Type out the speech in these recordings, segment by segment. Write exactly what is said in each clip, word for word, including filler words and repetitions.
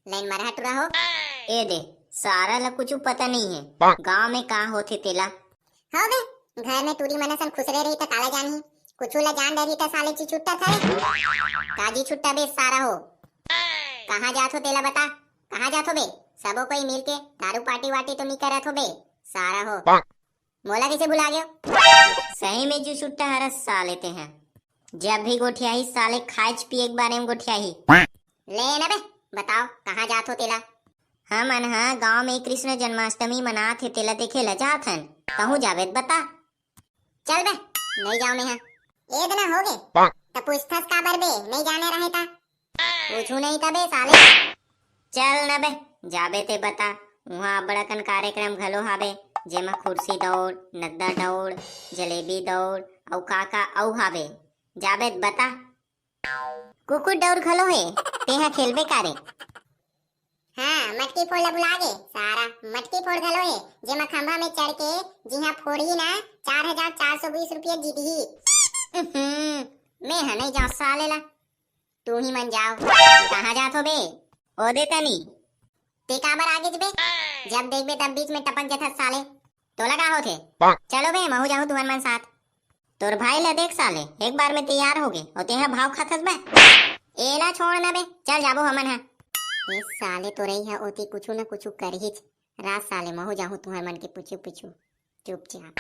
लेन मरहा टुरा हो। ए दे, सारा ला कुछु पता नहीं है। गांव में का होथे तेला। हो बे, घर में टूरी मन असन खुसरे रही त काला जानही। कुछु ला जान डरही त साले जी छुट्टा था। का जी छुट्टा बे सारा हो। कहाँ जात हो तेला बता। कहाँ जात हो बे? सबो कोई मिल के दारू पार्टी वार्टी तो नहीं करत हो बे सारा हो। मोला कैसे भुला गयो? सही में जी छुट्टा हरस साले ते हैं। जब भी गोठियाही साले खाए पिए के बारे में गोठियाही। ले ना बे, बताओ कहाँ जात हो तेला? हमन ह गांव में कृष्ण जन्माष्टमी मनात हे तेला देखे ला जात हन। कहूँ जाबे त बता। चल बे, नहीं जाओ मैं। ए दे ना हो गे। त पूछथस काबर बे, नहीं जाने रहे ता। पूछू नहीं तबे साले। चल न बे, जाबे ते बता। उहाँ अब्बड़ अकन कार्यक्रम घलो हाबे, जेमा कुर्सी दौड़, नद्दा दौड़, जलेबी दौड़, अउ का का अउ हाबे। जाबे त बता। कुकुर दौड़ घलो हे, तेहा खेलबे कारे? हाँ, मटकी फोड़ ला भुला गे सारा। मटकी फोड़ घलो हे, जेमा खंभा में चढ़ के जिहाँ फोड़ही ना, चार हजार चार सौ बीस रुपया जीतही। उहुं, मैं ह नहीं जाओ साले ला। तू ही मन जाओ। कहाँ जात हो बे? ओ दे तनी। ते काबर आगेच बे? जब देखबे तब बीच में टपक जथस साले। तोला का होथे? चलो बे, महू जाहूँ तुहर मन साथ। तोर भाई ला देख साले, एक बार में तैयार हो गे, अउ तेहा भाव खाथस बे। एला छोड़ ना बे, चल जाबो हमन ह। ए साले तोरई ह ओती कुछु न कुछु करहीच। रात साले महू जाहूँ तुहर मन के पीछू पीछू। चुपचाप।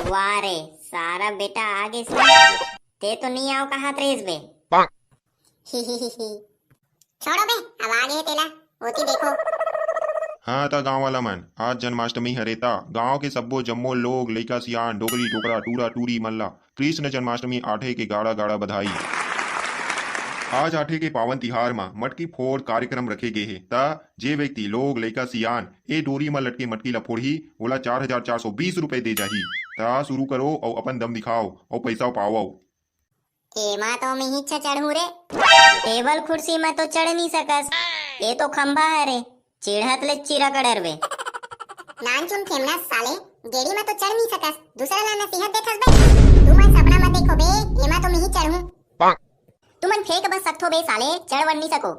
वाह रे, सारा बेटा आ गेस ना। ते तो नहीं आओ कहात रहिस बे। ही ही ही ही। छोड़ो बे, अब आ गे तेला, ओती देखो। हाँ त गांव वाला मन, आज जन्माष्टमी हरे त गांव के सब्बो जम्मो लोग, लइका सियान, डोकरी डोकरा, टूरा टूरी मन ला कृष्ण जन्माष्टमी आठे के गाड़ा गाड़ा बधाई। आज आठे के पावन तिहार म मटकी फोड़ कार्यक्रम रखे गे हे, त जे व्यक्ति, लोग, लइका सियान ए डोरी म लटके मटकी ला फोड़ही, ओला चार हजार चार सौ बीस रुपए दे जाही। त शुरू करो अउ अपन दम दिखाओ अउ पैसा पावव। एमा तो मिहिच चढ़ूं रे। टेबल कुर्सी म तो चढ़ नहीं सकस, ए तो खंभा हरे, चिढ़त ले चिरा कड़रवे। नानचुन खेमना साले, गेड़ी म तो चढ़ नहीं सकस, दूसरा ला नसीहत देथस बे। तू मन सपना मत देखो बे, एमा तो मिहिच चढ़ूं। तुमन फेंक बस सकथो बे साले, चढ़ वन नहीं सको।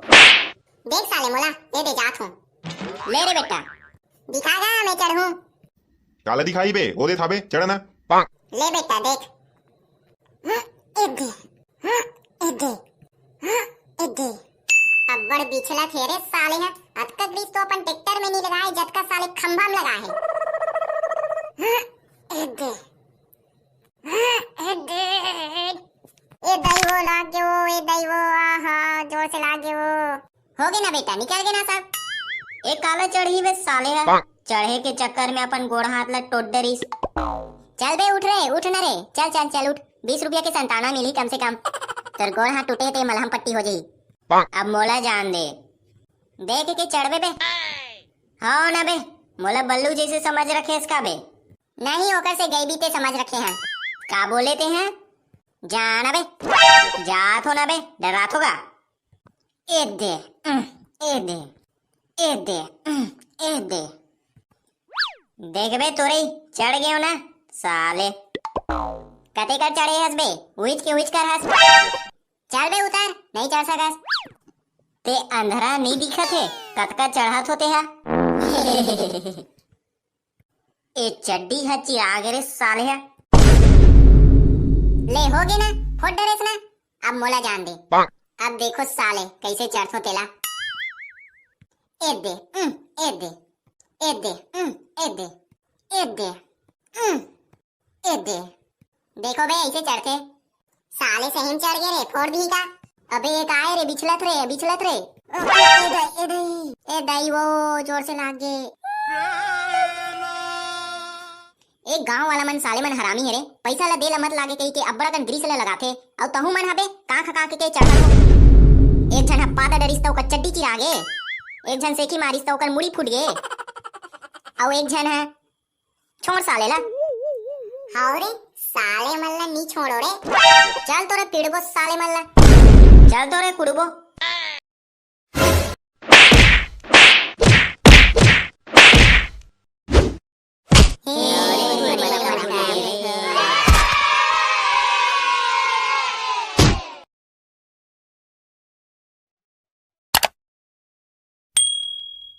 देख साले मोला, ए दे जात हूँ। ले रे बेटा। दिखा गा, मैं चढ़ूं। काला दिखाई बे, ओ दे थाबे, चढ़ ना। ले बेटा देख। हाँ, ए दे। हाँ, ए दे। हाँ, ए दे। अब्बड़ बिछला थे रे साले ह। अतका ग्रीस तो अपन ट्रैक्टर में नहीं लगाए, जतका साले खंभा में लगाए है। हाँ, ए दे। हाँ, ए दे। ए दाई वो लागे वो, ए दाई वो, आहा, जोर से लागे वो। हो गे ना बेटा, निकल गे ना सब। ए काला चढ़ही बे साले ह। चढ़े के चक्कर में अपन गोड़ हाथ ला टोट डरिस। चल बे उठ रे, उठ ना रे, चल चल चल उठ, बीस रुपया के संताना मिली कम से कम। तोर गोड़ हाथ टूटे ते मलहम पट्टी हो जाही। अब मोला जान दे, देख के चढ़बे बे। हाँ ना बे, मोला बल्लू जैसे समझ रखे हस का बे? नहीं, ओकर से गई भी ते समझ रखे हैं। का बोले ते हैं? जा ना बे, जात हो ना बे, डरात होगा। ए दे, उम, ए दे, ए दे, उम, ए दे। देखबे तोरई, चढ़ गयो ना, साले। कते कर चढ़े हस बे, उहिच के उहिच कर हस। चल बे उतर, नहीं चढ़ सकस। ते अंधरा नहीं दिखत हे, कतका चढ़त होते हा। ए चड्डी ह चिरा गे रे साले ह। ले हो गे ना, फोड़ डरेस ना। अब मोला जान दे। अब देखो साले कैसे चढ़थो तेला। ए दे, उम, ए दे, ए दे, उम, ए दे, ए दे, उम, ए दे। देखो बे ऐसे चढ़थे। साले सही में चढ़ गे रे, फोड़ दी का? अबे ये का है रे, बिछलत रे, बिछलत रे। ओ, ए दई, ए दई, ए दई वो जोर से लाग गे। एक गांव वाला मन साले मन हरामी हे रे, पैसा ला दे ला मत लागे कही के अब्बड़ अकन ग्रीस ला लगाथे, अउ तहू मन हबे कांख कांख के चढ़त हो। एक झन ह पादा डरिस त ओकर चड्डी चिरा गे, एक झन सेखी मारिस त ओकर मुड़ी फूट गे, अउ एक झन ह छोड़ साले ला। हाव रे, साले मन ला नी छोड़ो रे। चल तोरे पिड़बो साले मन ला। चल तोरे कुड़बो।